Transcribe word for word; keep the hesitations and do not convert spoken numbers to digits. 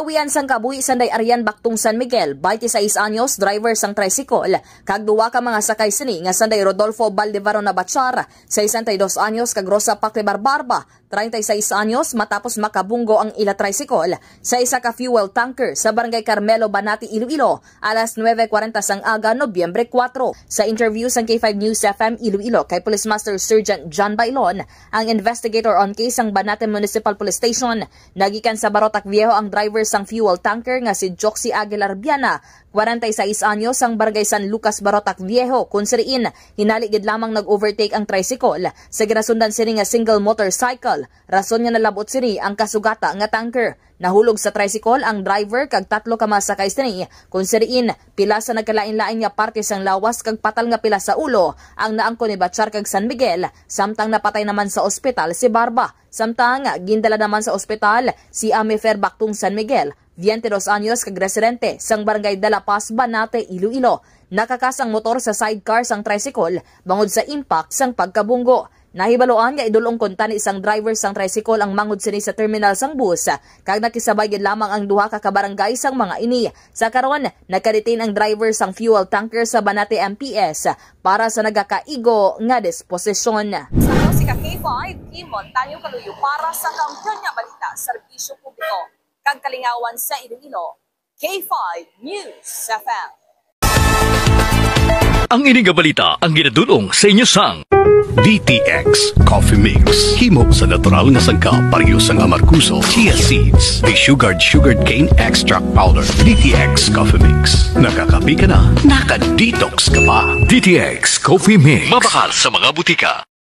Wian sang kabuhi sanday Arian Bactong San Miguel, twenty-sais anyos, driver sang tricycle, kag duha ka mga sakay sini nga sanday Rodolfo Baldevaro Nabachar, sesenta y dos anyos, kag Rosa Paclebar Barba, treinta y seis anyos, matapos makabunggo ang ila tricycle sa isa ka fuel tanker sa Barangay Carmelo, Banati, Iloilo, alas nuebe kwarenta sang aga, Nobyembre kuwatro. Sa interview sang K five News F M Iloilo kay Police Master Sergeant John Bailon, ang investigator on case sang Banati Municipal Police Station, nagikan sa Barotac Viejo ang driver sang fuel tanker nga si Joxy Aguilar Viana, kwarenta y seis anyos, sang Barangay San Lucas, Barotac Viejo, kun siriin hinali gid lamang nag-overtake ang tricycle sa ginasundan sini nga single motorcycle, rason nga nalabot sini ang kasugata nga tanker. Nahulog sa tricycle ang driver kag tatlo ka mga sakay sini, kun siriin pila sa nagkalain-lain nga parte sang lawas kag patal nga pila sa ulo ang naangkon ni Bachar kag San Miguel, samtang napatay naman sa ospital si Barba. Samtang gindala naman sa ospital si Amifer Bactong San Miguel, veintidós anyos, kag residente sang Barangay De La Paz, Banate, Iloilo. Nakakas ang motor sa sidecar sang tricycle bangod sa impact sang pagkabunggo. Nahibaluan nga idul-ong kuntani sang driver sang tricycle ang manghod sini sa terminal sang bus, kag nakisabay gid lamang ang duha ka kabarangay sang mga ini. Sa karon, nagka-detain ang driver sang fuel tanker sa Banate M P S para sa nagakaigo nga disposisyon. Sa akong si ka K five, Kimon Tanyo Kaluyo para sa Kampiyon nga Balita, Serbisyo Publiko, kag Kalingawan sa Iloilo, K five News F M. Ang ini nga balita ang ginadul-ong sa inyo sang D T X Coffee Mix. Himo sa natural nga sangkap, pareho sang amargoso, chia seeds, desugared sugarcane extract powder. D T X Coffee Mix. Nakakape ka na, naka-detox ka pa. D T X Coffee Mix. Mabakal sa mga butika.